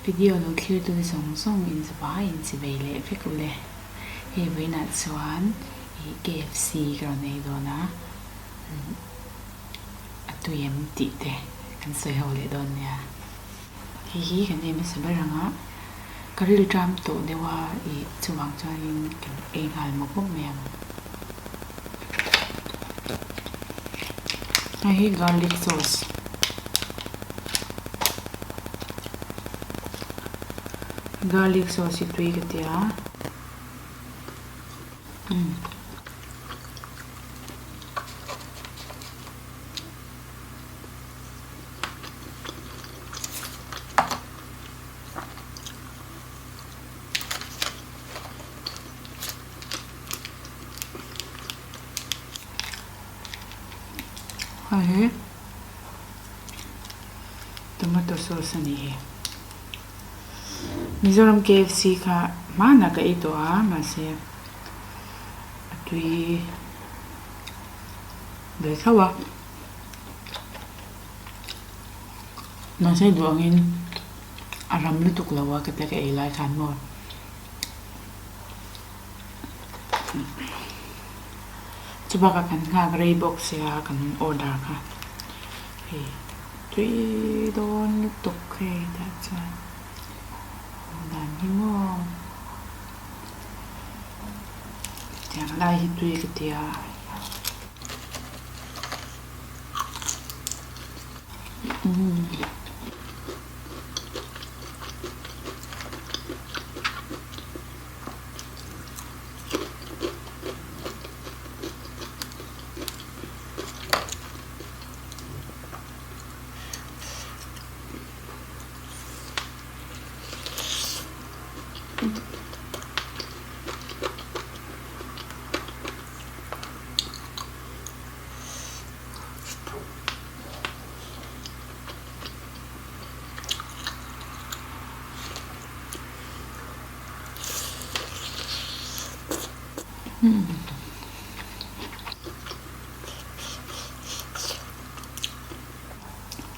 Video lo thlir tu zawng zawng in zavai in chi vei leh vek ule. Hei vawiinah chuan ih KFC ka rawn ei dawn a, a tui em tih te kan sawi ho leh dawn nia. Hei hi kan ei hmasa ber ang a, ka rilṭam tawh deuh a ih chuvang chuanin kan ei nghal mawp mawp mai ang. Hei hi garlic sauce garlic sauce hi tui ka ti a umm. Hei hi tomato sauce a ni hi. Mizoram KFC kha hmanah ka ei tawh a mahse a tui ve tho a. Mahse duh angin a ram lutuk lo a ka tia ka ei lai khan maw. Chubakah kan nghak rei bawk sia kan order kha hei tui dawn lutuk hei tah chuan dan hi maw tiang lai hi tui ka ti a.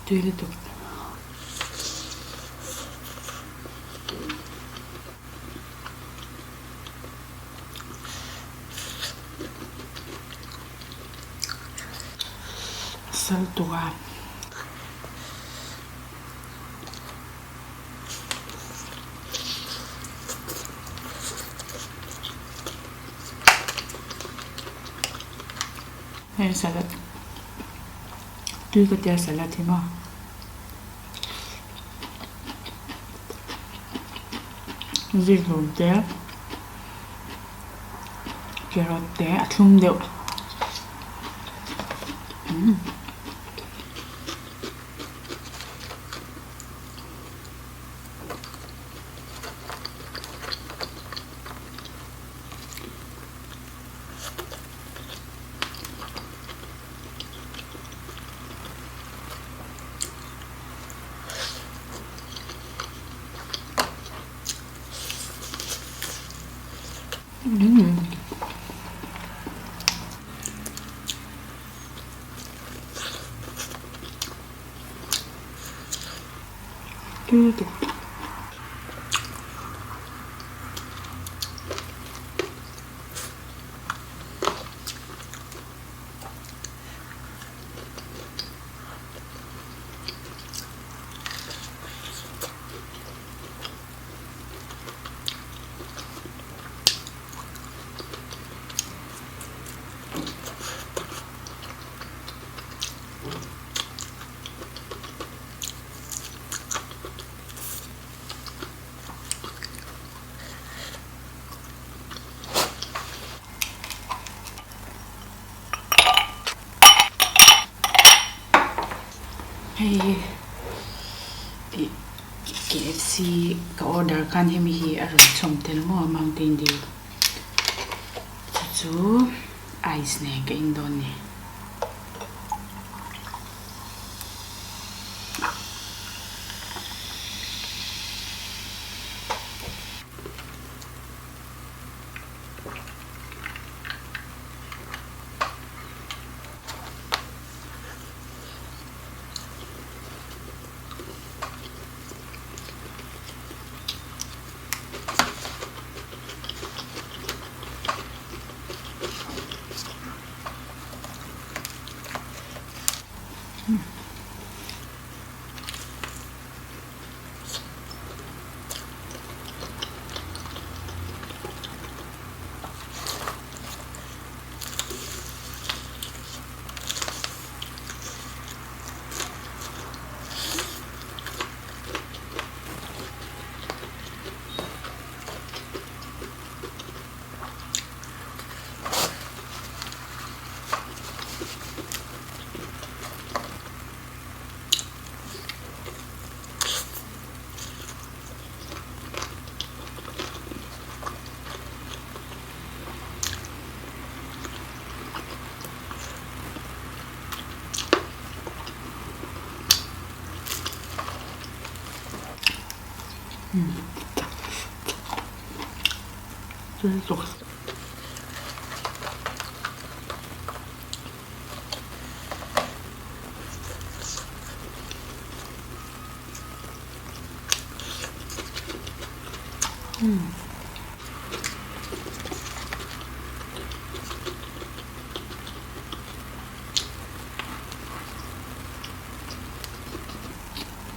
Tui lutuk. Sal tuk a. Hei salad tui ka tia salad hi maw zikhlum te carrot te a thlum deuh umm. Tui lutuk. Hei ih KFC ka order khan hemi hi a rawn chhawm tel maw Mountain Dew chu chu ice nen ka in dawn ni.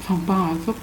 Thang pangai vek.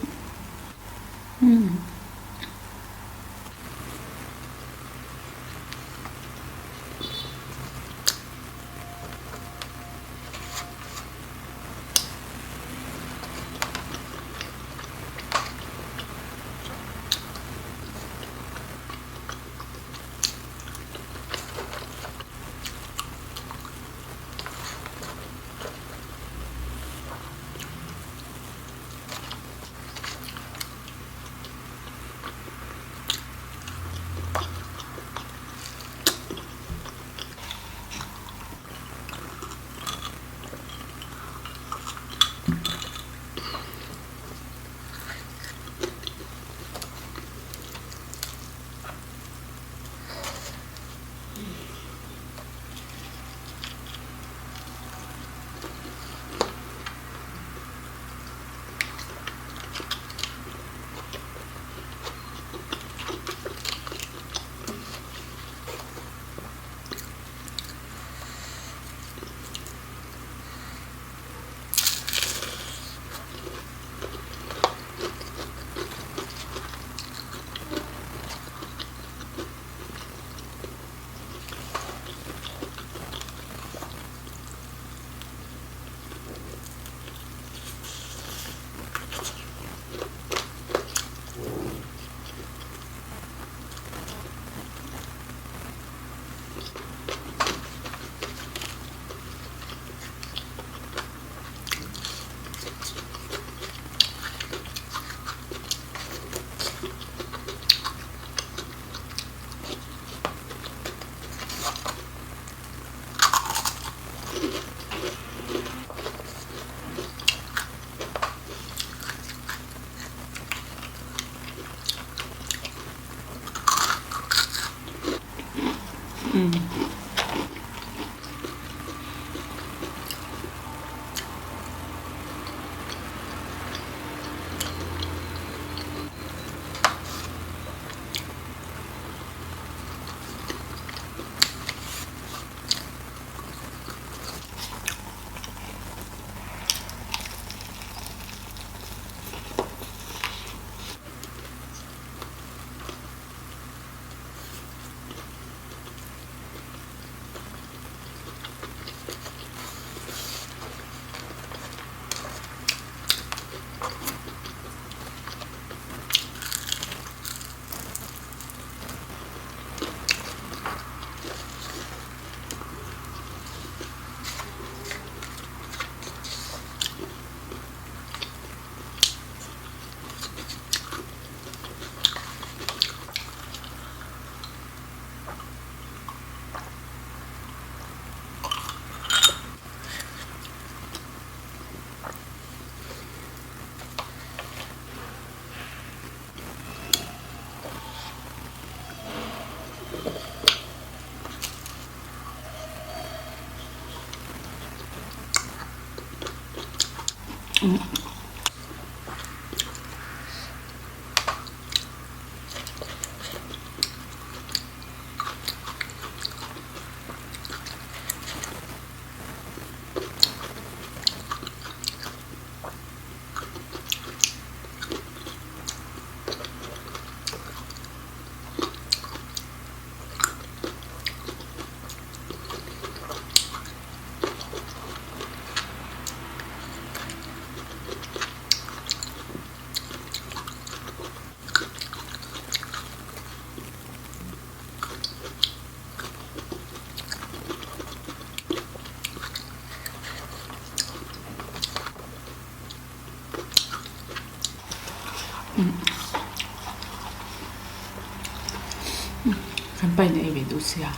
Kan pain a ei ve duh sia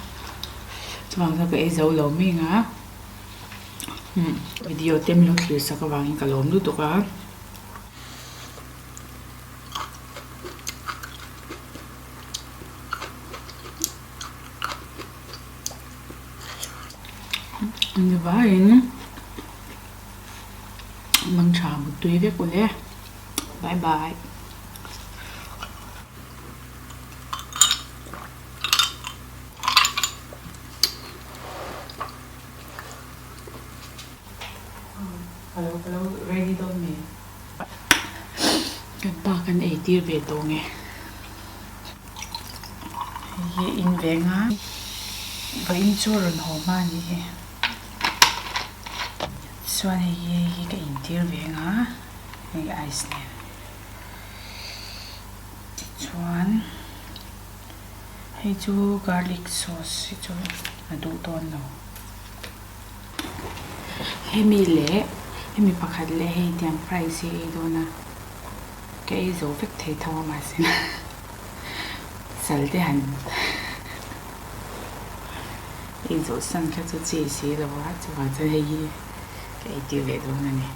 chuvang chuan ka ei zo lo mai ang a video te min lo thlir sak avangin ka lawm lutuk a. Ni vaiin mangtha muttui vek ule bye bye. Kan pa kan ei tir ve tawh nge. Hei hi in venga vawiin chu a rawn haw hma a nih hi. Chuan hei hi hei hi ka intir ve anga hei ice nen. Tichuan hei chu garlic sauce hi chu a duh dawn lo. Hemi leh hemi pakhat leh hei tiang fries hi ei dawn a. Ka ei zo vek thei tho a mahse sal te han ei zawh san kha chu chi si lo a chuvang chuan hei hi ka ei tir leh dawn a ni.